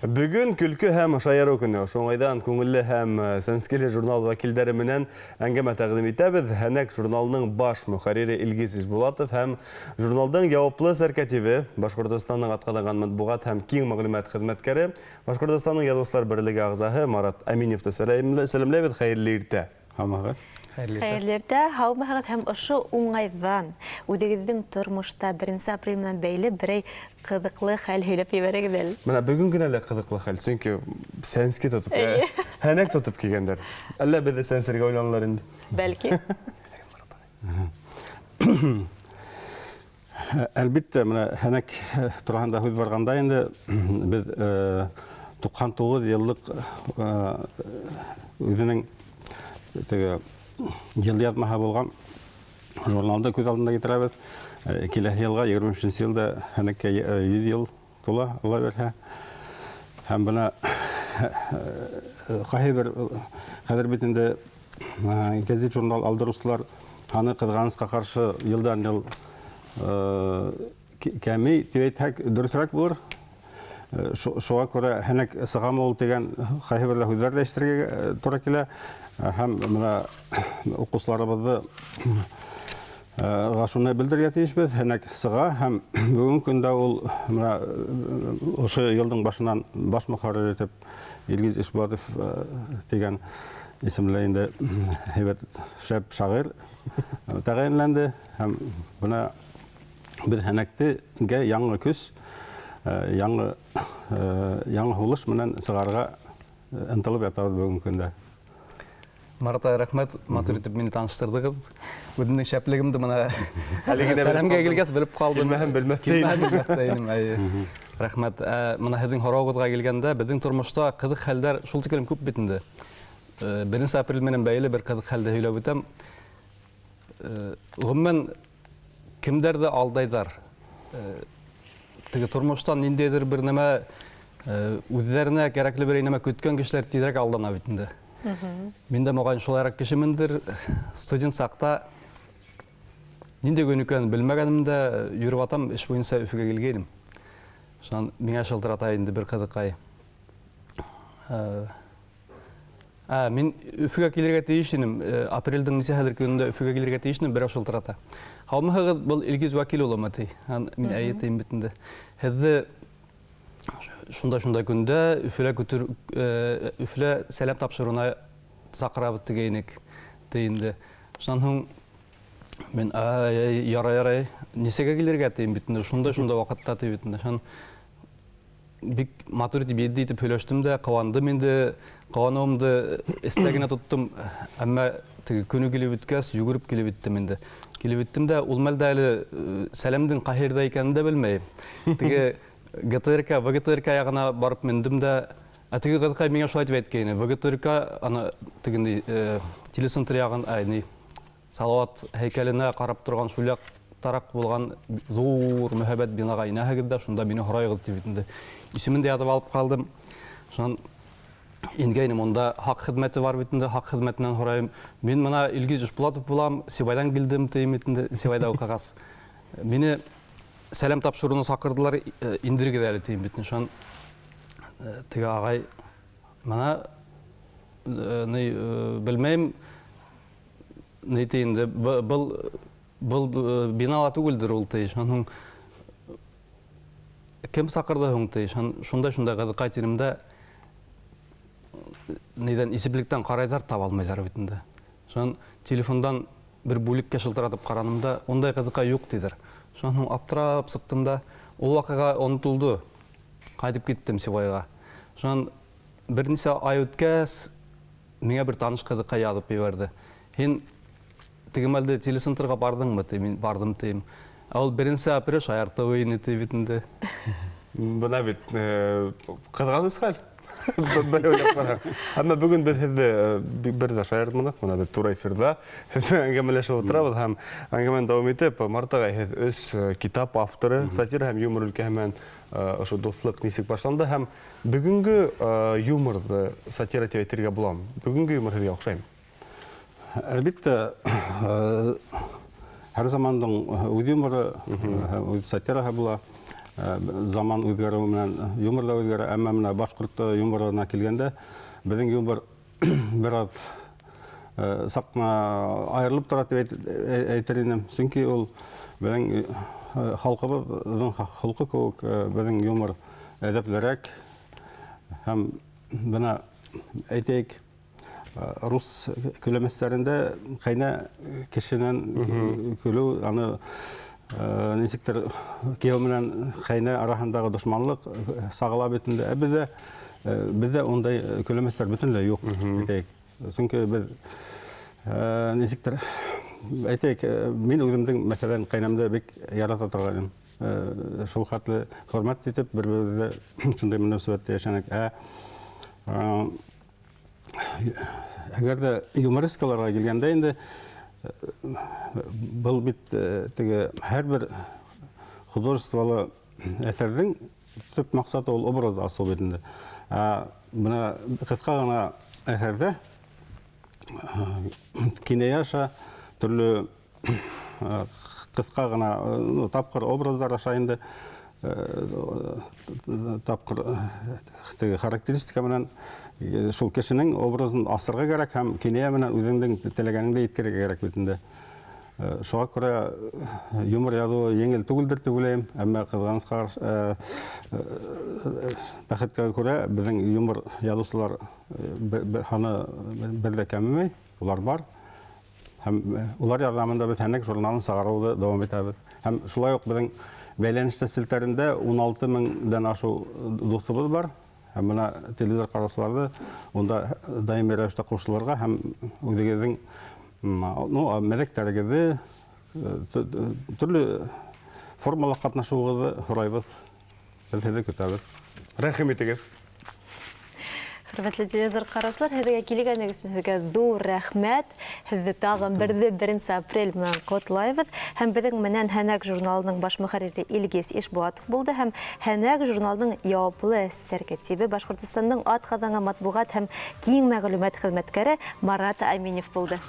Бөгөн көлкө һәм шаярыу көнө. Ошо уңайҙан күңелле һәм сәнскеле журнал вәкилдәре менән әңгәмә тәҡдим итәбеҙ. Һәнәк журналының баш мөхәррире Илгиз Ишбулатов һәм журналдың яуаплы сәркәтибе, Башҡортостандың атҡаҙанған матбуғат һәм киң мәғлүмәт хеҙмәткәре, Башҡортостандың Яҙыусылар берлеге ағзаһы Марат Әминевты сәләмләйбеҙ. Хәйерле иртә! Һаумыһығыҙ! Хәйерле иртә. Хәйерле иртә, һаумыһығыҙ һәм ошо уңайҙан үҙегеҙҙең тормошта беренсе апрель менән бәйле берәй ҡыҙыҡлы хәл һөйләп ебәрегеҙ әле. Менә бөгөн генә лә ҡыҙыҡлы хәл, сөнки сәнске тотоп, һәнәк тотоп килгәндәр. Әллә беҙҙе сәнсергә уйланылар инде? Бәлки. Әлбиттә, менә һәнәк тураһында һүҙ барғанда инде беҙ 99 йыллыҡ үҙенең теге йыл яҙмаһы булған журналды күҙ алдына китерәбеҙ. Киләһе йылға 25 йылда һәнәккә 100 йыл тула, Алла бирһә. Һәм бына ҡайһы бер хәҙер бит инде гәзит журнал алдырыусылар һаны ҡыҙғанысҡа ҡаршы йылдан йыл кәмей дип әйтһәк дөрөҫрәк булыр. Шуға күрә һәнәк сығамы ул дигән ҡайһы бер һүҙҙәр ҙә ишетергә тура килә. Һәм менә уҡыусыларыбыҙҙы Ға шуны белдерергә тейешбеҙ, һәнәк сыға һәм бөгөнгө көндә ул менә ошо йылдың башынан баш мөхәррир итеп Илгиз Ишбулатов дигән исемле инде һәйбәт шәп шағир тәғәйенләнде һәм бына беҙ һәнәктегә яңы көс, яңы яңы һулыш менән сығарырға ынтылып ятабыҙ бөгөнгө көндә. Марат ағай, рәхмәт, матур итеп мине таныштырҙығыҙ. Үҙемдең шәплегемде бына әле генә сәләмгә килгәс белеп ҡалдым. Килмәһәм белмәҫ тә инем. Белмәҫ тә инем, әйе. Рәхмәт. Ә бына һеҙҙең һорауығыҙға килгәндә, беҙҙең тормошта ҡыҙыҡ хәлдәр шул тиклем күп бит инде. Беренсе апрель менән бәйле бер ҡыҙыҡ хәлде һөйләп үтәм. Гомумән, кемдәрҙе алдайҙар? Теге тормоштан ниндәйҙер бер нәмә үҙҙәренә кәрәкле бер нәмә көткән кешеләр тиҙерәк алдана бит инде. Мин дә мөгаен шулайрак кешемендер. Студент сакта ниндәй көн икәнен белмәгәнем дә йөрөп атам, эш буенса Өфөгә килгәйнем. Шунан миңа шылтырата инде бер кызыкай. Ә, мин Өфөгә килергә тейеш инем. Апрельдең нисәһәдер көнендә Өфөгә килергә тейеш инем, берәү шылтырата. Һаумыһығыҙ, был Илгиз Вәкил улымы ти. Мин әйе тием бит инде. Һеҙҙе шундай-шундай көндә Өфөлә көтөр, Өфөлә сәләм тапшырыуына саҡырабыҙ тигәйнек, ти инде. Шунан һуң мин, ай, ярай, ярай, нисәгә килергә тием бит инде, шундай-шундай ваҡытта ти бит инде. Шунан бик матур итеп, етди итеп һөйләштем дә, ҡыуандым инде. Ҡыуаныуымды эстә генә тоттом. Әммә теге көне килеп үткәс, йүгереп килеп еттем инде. Килеп еттем дә, ул мәлдә әле сәләмдең ҡайһы икәнен дә белмәйем. Теге ГТРК, ВГТРК ягына барып мендем дә, ә теге кызыкай миңа шулай дип әйткәйне, ВГТРК аны теге телецентр ягын, әй, ни, Салават һәйкәленә карап торган шул яктарак булган зур мөһабәт бинага инәһегез дә, шунда мине һорайыгыз дип инде. Исемен дә язып алып калдым. Шуннан ингәйнем, монда хак хезмәте бар бит инде, хак хезмәтеннән һорайым. Мин мына Илгиз Ишбулатов булам, Сибайдан килдем тием бит инде, Сибайда укыгас. Мине сәлам тапшыруына сакырдылар, индерегез әле тием бит. Шуннан теге агай мына ни белмәйем, Ни ти инде, был был бинала түгелдер ул ти. Шунан һуң кем саҡырҙы һуң ти. Шундай-шундай ҡыҙыҡай тинем дә нидән исемлектән ҡарайҙар, таба алмайҙар бит инде. Шунан телефондан бер бүлеккә шылтыратып ҡараным да, ундай ҡыҙыҡай юҡ тиҙәр. Шунан һуң аптырап сыҡтым да, ул ваҡиға онотолдо. Ҡайтып киттем Сибайға. Шунан бер нисә ай үткәс, Миңә бер таныш ҡыҙыҡай яҙып ебәрҙе. Һин теге мәлде телецентрға барҙыңмы? Ти, мин барҙым тием. Ә ул беренсе апрель шаяртыуы ине ти бит инде. Бына бит ҡыҙғаныс хәл. Бер уйлап ҡараһаң. Әммә бөгөн беҙ һеҙҙе бер ҙә шаяртманыҡ. Бына беҙ тура эфирҙа һеҙҙең әңгәмәләшеп ултырабыҙ һәм әңгәмәне дауам итеп, Марат ағай, һеҙ өс китап авторы, сатира һәм юмор өлкәһе менән ошо дуҫлыҡ нисек башланды һәм Бөгөнгө юморҙы сатира тип әйтергә буламы? Бөгөнгө юмор һеҙгә оҡшаймы? Әлбиттә, һәр замандың үҙ юморы, үҙ сатираһы була. Заман үҙгәреү менән юмор ҙа үҙгәрә, әммә менә башҡорт юморына килгәндә, беҙҙең юмор бер аҙ саҡ ҡына айырылып тора тип әйтер инем. Сөнки ул беҙҙең халҡыбыҙҙың холҡо кеүек, беҙҙең юмор әҙәплерәк һәм бына әйтәйек, рус көләмәстәрендә ҡәйнә кешенән көлөү, аны нисектер кейәү менән ҡәйнә араһындағы дошманлыҡ сағыла бит инде. Ә беҙҙә ундай көләмәстәр бөтөнләй юҡ, әйтәйек. Сөнки беҙ нисектер әйтәйек, мин үҙемдең, мәҫәлән, ҡәйнәмде бик ярата торған инем. Шул хәтле хөрмәт итеп бер-беребеҙҙе шундай мөнәсәбәттә йәшәнек. Ә әгәр ҙә юморескаларға килгәндә инде, был бит теге һәр бер художестволы әҫәрҙең төп маҡсаты ул образды асыу бит инде. Ә бына ҡыҫҡа ғына әҫәрҙә кинәйә аша төрлө ҡыҫҡа ғына тапҡыр образдар аша инде тапҡыр теге характеристика менән шул кешенең образын асырға кәрәк һәм кинәйә менән үҙеңдең теләгәнеңде еткерергә кәрәк бит инде. Шуға күрә юмор яҙыуы еңел түгелдер тип уйлайым, әммә ҡыҙғанысҡа бәхеткә күрә беҙҙең юмор яҙыусылар һаны бер ҙә кәмемәй, улар бар. Һәм улар ярҙамында беҙ Һәнәк журналын сығарыуҙы дауам итәбеҙ. Һәм шулай уҡ беҙҙең бәйләнештә селтәрендә 16 меңдән ашыу дуҫыбыҙ бар. Һәм бына телевизор ҡараусыларҙы унда даими рәүештә ҡушылырға һәм үҙегеҙҙең мәҙәктәрегеҙҙе төрлө формала ҡатнашыуығыҙҙы һорайбыҙ. Беҙ һеҙҙе көтәбеҙ. Рәхим итегеҙ. Хөрмәтле телевизор ҡараусылар, һеҙгә килгәнегеҙ өсөн һеҙгә ҙур рәхмәт. Һеҙҙе тағын берҙе 1 апрель менән ҡотлайбыҙ. Һәм беҙҙең менән Һәнәк журналының баш мөхәррире Илгиз Ишбулатов булды һәм Һәнәк журналының яуаплы сәркәтибе Башҡортостандың атҡаҙанған матбуғат һәм киң мәғлүмәт хеҙмәткәре Марат Аминев булды.